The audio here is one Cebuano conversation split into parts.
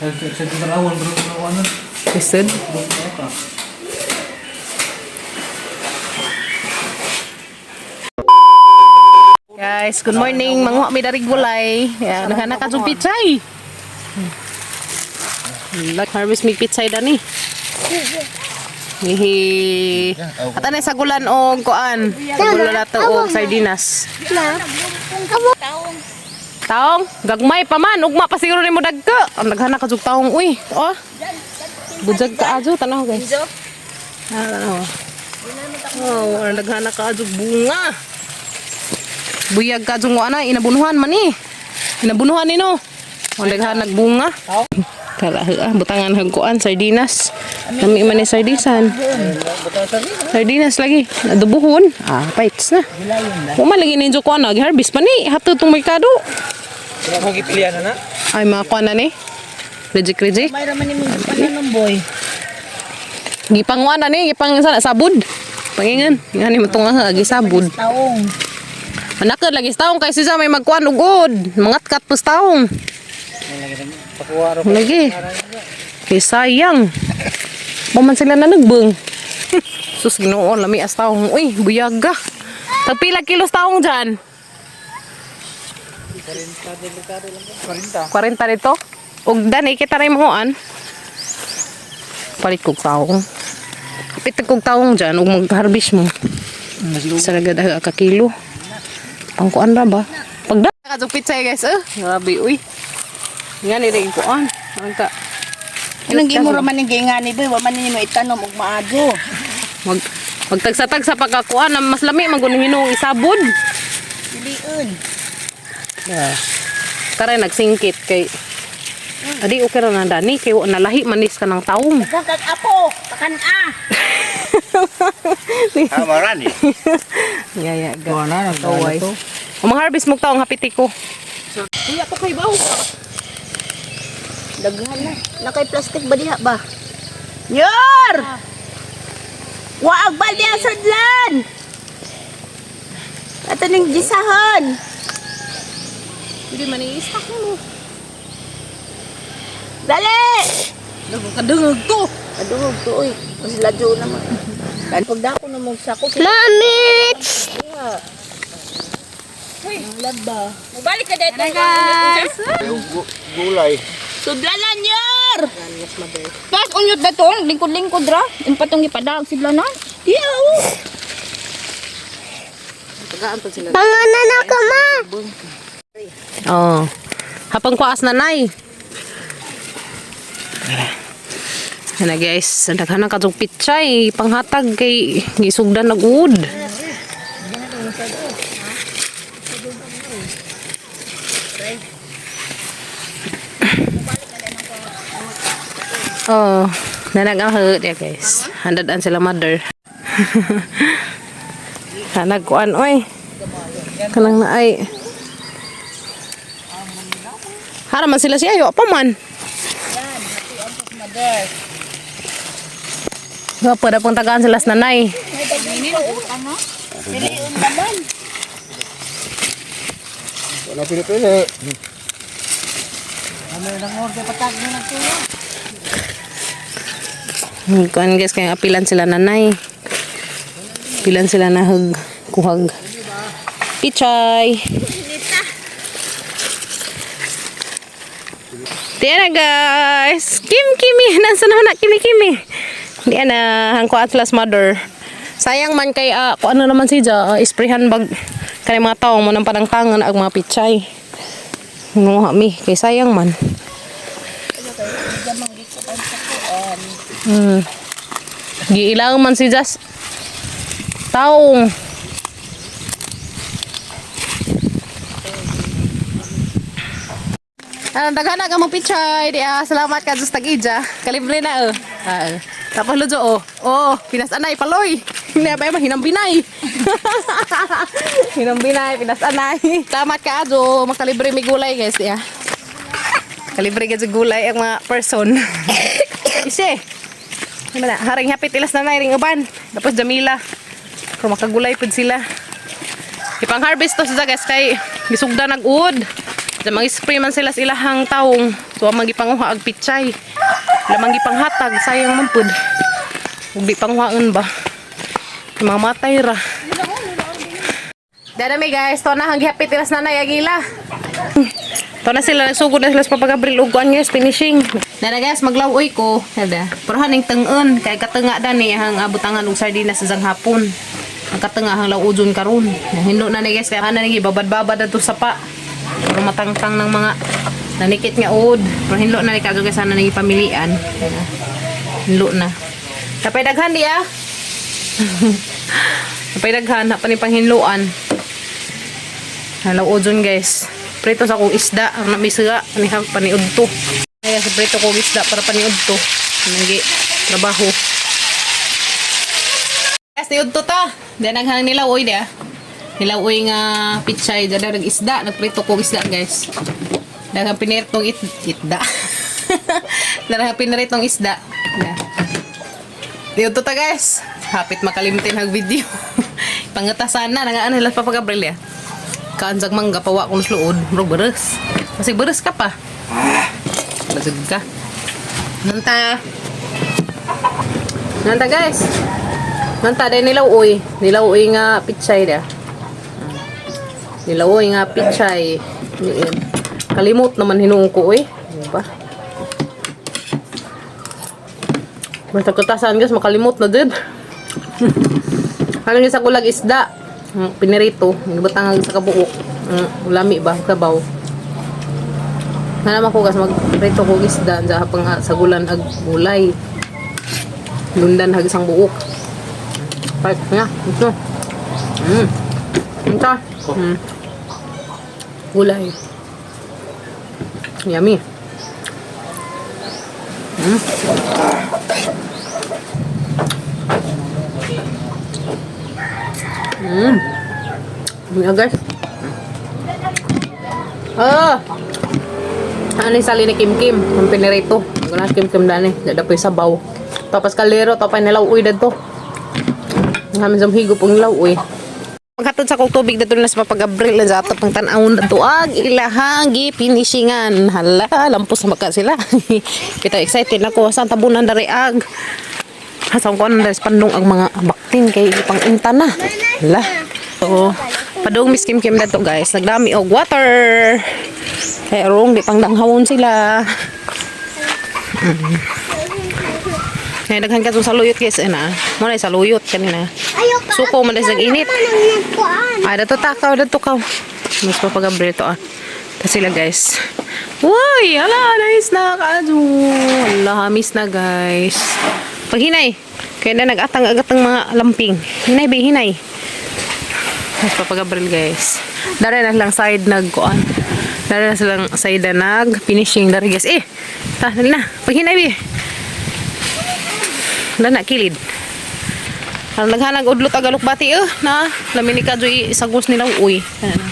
Sa tarawan bro na ano. Lisod. Bro na ka. Guys, good morning. Manguha mi dari gulay. Ya, naghana ka jud pichay. Like harvest mi pichay dani. Hihi. At anay sagulan og kuan. Sagulan nato og sardinas. Taong, gagmay pa man, ugma pa siguro nimo dagko. Ang naghana ka jud taong uy. Oh. Bujag ka ajo tanaw, guys. Ah, tanaw. Oh, ang naghana ka ajo bunga. Buyag ka jung ana inabunuhan man ni. Inabunuhan ni no. Ang daghan nagbunga. Tara ah, butangan hagkuan sardinas. Lami man ni sardisan. Sardinas lagi. Adobohon. Ah, paits na. Uma lagi ninjo kuan na harvest pa ni hatod tong merkado. Wala ko gipilian na. Ay mga kuan na ni. Reject reject. May raman ni mong pananom, boy. Gipangwan na ni, gipang sana sabod. Pangingan, ngani mo tong gisabod. Taong. Manakad lagi sa taong kay siya may magkuan ugod. Mangatkat po sa taong. Pakuha ro. Lagi. Kay sayang. Paman sila na nagbeng. Sus, Ginoo, lami as taong. Uy, buyaga. Tagpila kilos taong dyan? 40. 40 dito. Og dan, kita rin mo an. Palit kog taong. Kapit kog taong dyan, ug mag-harvest mo. Sa lagad ka kilo. Pangkuan ra ba? Pagda ka pitsay, guys. Eh, grabe uy. Nga ni rin kuan. Ang ka Anong gimo ra man ning giingani, boy? Wa man ninyo itanom og maago. Mag magtagsa-tagsa pagkakuan mas lami man gud hinong isabod. Piliun. Yeah. Karay nagsingkit kay Adi okay ra na dani kay wa nalahi manis ka ng taong. Kag apo, pakan a. Hamarani. Yaya ga. Kuha na Kaway. nagdala to. Ang mga harvest mo taong hapiti ko. Uy, ato kay baw. Daghan na. Nakay plastic ba diha ba? Yor! Waag ba diha sudlan? Ato ning gisahan. Hindi man i-stack mo. Dali! Nagkadungog to. Adungog to oy. Mas ladyo naman. Kan pagdako na mo sako. Lamits! Laba. Mubalik ka dito. Guys! Gulay. Sudlanan yor! Pas unyot na to, lingkod-lingkod ra. Yung patong ipadag sidlanan. Diha oh. Panganan ako, ma. Oh. Hapang kuas na nay. Ana guys, ang daghan ka tong pichay, panghatag kay gisugdan nag-uod. Oh, nanag ang hurt ya guys. Handadaan sila mother. Hanag kuan oy. Kanang na ay. Hara man sila siya, ayo pa man. Nga pa pong tagaan sila sa nanay. Piliun naman. Wala pili-pili. Ano nang order patag na lang tuyo. Kuan guys, kaya apilan sila nanay. Apilan sila na hug, kuhag. Pichay. Diyan na guys. Kim Kimi, nasa na na Kimi Kimi. Diyan na ang kuan sila sa mother. Sayang man kay kuan na naman siya, sprayhan bag kay mga tao mo nang panangtangan ang mga pichay. Nguha mi kay sayang man. Giilang man si Jas. Taong. Ano, daghan na ka mong pichay. Di, ah, salamat ka, Diyos tag-ija. Kalibre na, oh. Ah, tapos lujo, oh. Oh, pinasanay, paloy. Hindi pa yun, hinambinay. Hinambinay, pinasanay. Salamat ka, Ajo. Makalibre may gulay, guys. Di, ah. Kalibre ka sa gulay ang mga person. Ise. Ano na, haring hapit ilas na ring uban. Tapos Jamila. Pero makagulay pud sila. Ipang harvest to sa guys kay gisugda nag-uod. Sa mga spray man sila sa ilahang taong. So ang gipanguha ag pichay. Lamang gipanghatag sayang man pud. Ug di panguhaan ba. Mga matay ra. Dada mi guys, to na hang gihapit ilas nanay agila. To na sila nagsugod na sila sa papagabril og kuan guys, finishing. Dada guys, maglaw-oy ko. Dada. Pero haning teng-on kay katenga dani hang abutangan og sardinas sa sang hapon. Ang katenga hang law-ujon karon. Hinlo na ni guys kay ana ni babad-babad adto sa pa. Pero matangtang ng mga nanikit nga uod. Pero hinlo na ni kadto guys ana ni pamilian. Dada. Hinlo na. Kapay daghan di ah. Kapay daghan ha pa ni panghinloan. Hello, Ozon guys. Prito sa kong isda, ang namisga, aniha paniudto. Kaya sa prito kong isda para paniudto. Nagi trabaho. Guys, niudto ta. Diyan naghang nilaw oy dia. Nilaw oy nga pichay dada nag isda, nagprito kong isda guys. Daghang piniritong itda. Daghang piniritong isda. Da. Niudto ta guys. Hapit makalimtin hag video. Pangatasan na nangaan nila Papa Gabriel ya. Kaanzag mangga pawa kong sluod, bro beres. Kasi beres ka pa. Basig ka. Nanta. Nanta guys. Nanta dahil nilaw uy. Nilaw uy nga pichay da. Nilaw uy nga pichay. Niin. Kalimot naman hinuong ko uy. Diba? Basta kutasan guys, makalimot na din. Ano niya sa kulag isda? Pinirito. Nagbatang sa kabuok. Lami ba? Kabaw. Na naman ko gas magprito ko isda sa pang sagulan ag gulay. Lundan hag isang buok. Part nga. Ito. Ito. Gulay. Yummy. Yeah, guys. Ah! Ano yung sali ni Kim Kim? Ang pinirito. Wala Kim Kim dani. Dada po yung sabaw. Tapos kalero, tapos nilaw uy dadto. Ang sa higop ang nilaw uy. Paghatod sa kong tubig dadto na sa papagabril na sa ato pang tan-awon dadto ag ilahang gipinishingan. Hala, lampos na maka sila. Kita excited na ko sa tabunan dari ag. Hasang ko nang pandong ang mga baktin kay pang inta na. Hala. So, padung Miss Kim Kim dadto guys. Nagdami og water. Kaya rong di pang danghawon sila. Kaya daghan ka sa saluyot guys na. Mo na saluyot kanina. Ayoko. Suko man sa init. Manang nagkuan. Ay, dato takaw, dato kaw. Mas papagabril to ah. Ta sila guys. Uy, ala, nice na kaadyo. Ala, hamis na guys. Paghinay. Kaya na nag-atang agat ang mga lamping. Hinay, be, hinay. Mas papagabril guys. Dari na lang side nagkuan. Dari na silang side na nag finishing dari guys. Eh, ta, dali na. Paghinay, be. Wala na, kilid. Ang naghanag udlot agalok bati eh na lami ni kadyo isagos nila uy. Ano.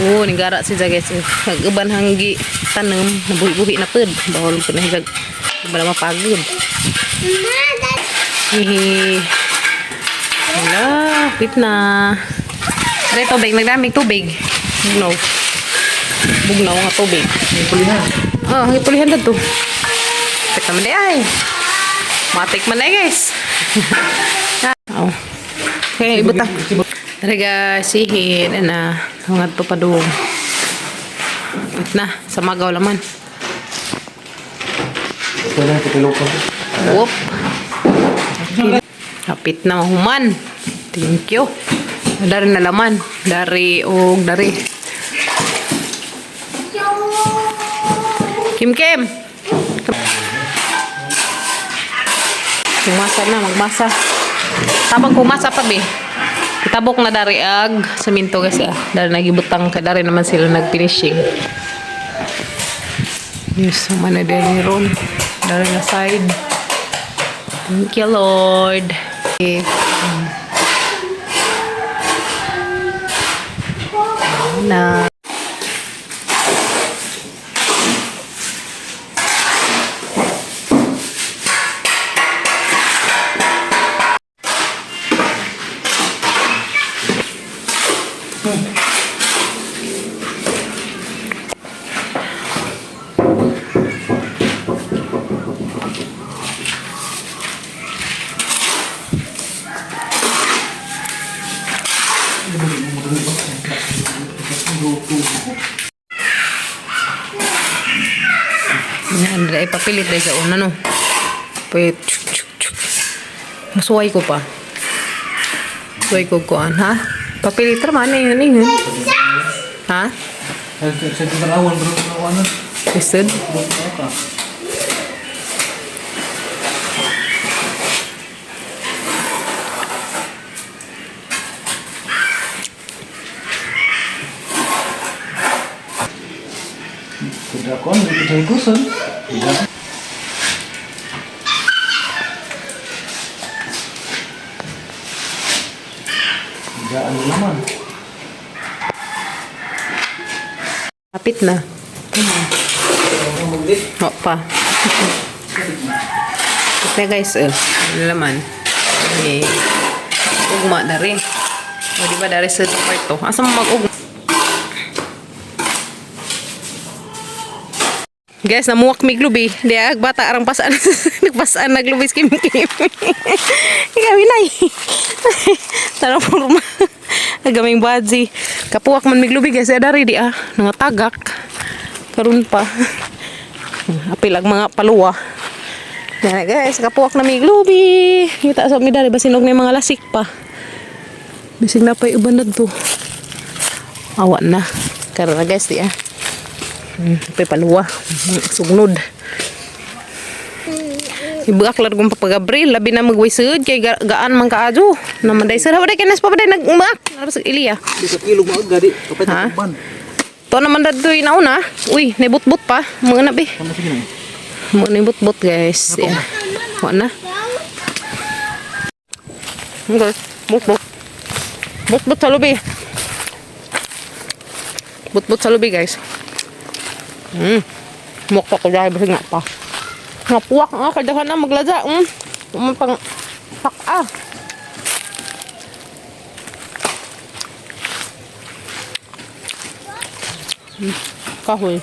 Oo, nigara si Jages. Eh. Nag-uban hanggi tanom, nabuhi-buhi na pud. Bawal ko na higag. Bala mapagod. Hihi. Wala, pit na. Are tubig, nagdamig tubig. Bugnaw. Bugnaw nga tubig. Pulihan. Oh, hangi pulihan na to. Pit naman di ay. Matik man ay guys. Oh. Okay, ibuta. Tara guys, sihin. Ana, hangad pa padung. Pit na, sa magaw laman. Wala na tutulog ko. Whoop. Kapit na mahuman. Thank you. Dari na laman. Dari og dari. Kim Kim. Kumasa na, magmasa. Tabang kumasa pa be. Kitabok na dari ag semento kasi ah. Dari nagibutang kay dari naman sila nagfinishing. Yes, man na dari ron. Dari na side. Thank you, Lord. Okay. Na. Dahil papilit dahil sa una, no? Pwede, tsk, tsk, tsk. Masuway ko pa. Suway ko kuan, ha? Papilit ra man, yun, yun. Ha? Sa tanawan bro, tanawan. Lisod? Kuda kon, dito sa ikusan. Gaan naman. Kapit na. O pa. Ito guys, eh. Ano laman? Eh, ugma na rin. O, di ba dari sa part to? Asa mo mag-ugma? Guys, namuwak mi glubi. Di ag bata arang pasaan. Nagpasaan na glubi kim kim. Ikaw inay. Tara forma. Agaming badzi. Kapuwak man mi glubi guys. Dari di ah. Nangatagak. Karon pa. Apil ang mga paluwa. Yan guys, kapuwak na mi glubi. Kita sa mi dari basinog na yung mga lasik pa. Bisig na pa yung uban na to. Awa na. Karon na guys di ah. Apil paluwa. Sugnod. Ibuak lang kong papagabril. Labi na magwisud kay gaan man kaadyo. Naman day sir. Hawaday kinas pa ba day nagmaak. Naras Ilya. Di sa kilo mo agad, kapit Ha? ang uban. To naman dadto inauna. Uy, naibutbut pa. Mga na bi. Tama sige na. Mga naibutbut guys. Yeah. Wa na. Okay. Butbut. Butbut sa lubi. Butbut sa lubi guys. Mukha ko dahil basig nga pa. Napuwak nga kadahan na maglaza. Pang pak ah. Kahoy.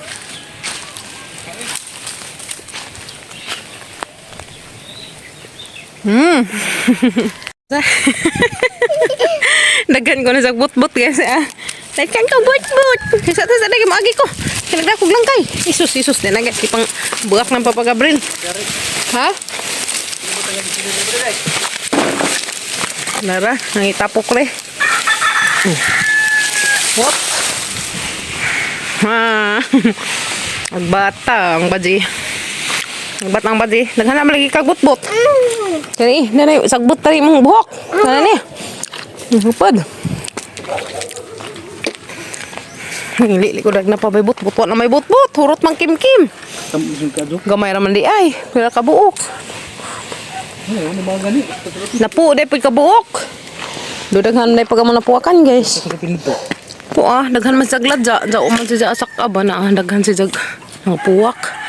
Daghan ko na sa butbut guys ah. Daghan ko butbut. Sa ta sa daghan maagi ko. Kinagdakog lang kay. Isus isus din guys ipang buak ng Papa Gabriel. Ha? Nara, nangitapok re. Wop. Ha. Ang bata, ang baji. Ang batang baji. Daghan na lagi kag butbut. Kani, nanay, sagbot tari mong buhok. Sana ni. Hupad. Ngili ko dag na pa may butbut. Wa na may butbut. Hurot mang kimkim. Tama sige ka jo. Gamay ra man di ay. Pila ka buok. Ay, ano ba gani? Napu day pud ka buok. Do daghan day pag mo napuakan guys. Sa pinto. Po ah, daghan man sa glad ja. Ja man si ja asak aba na ah, daghan si jag. Ang puwak.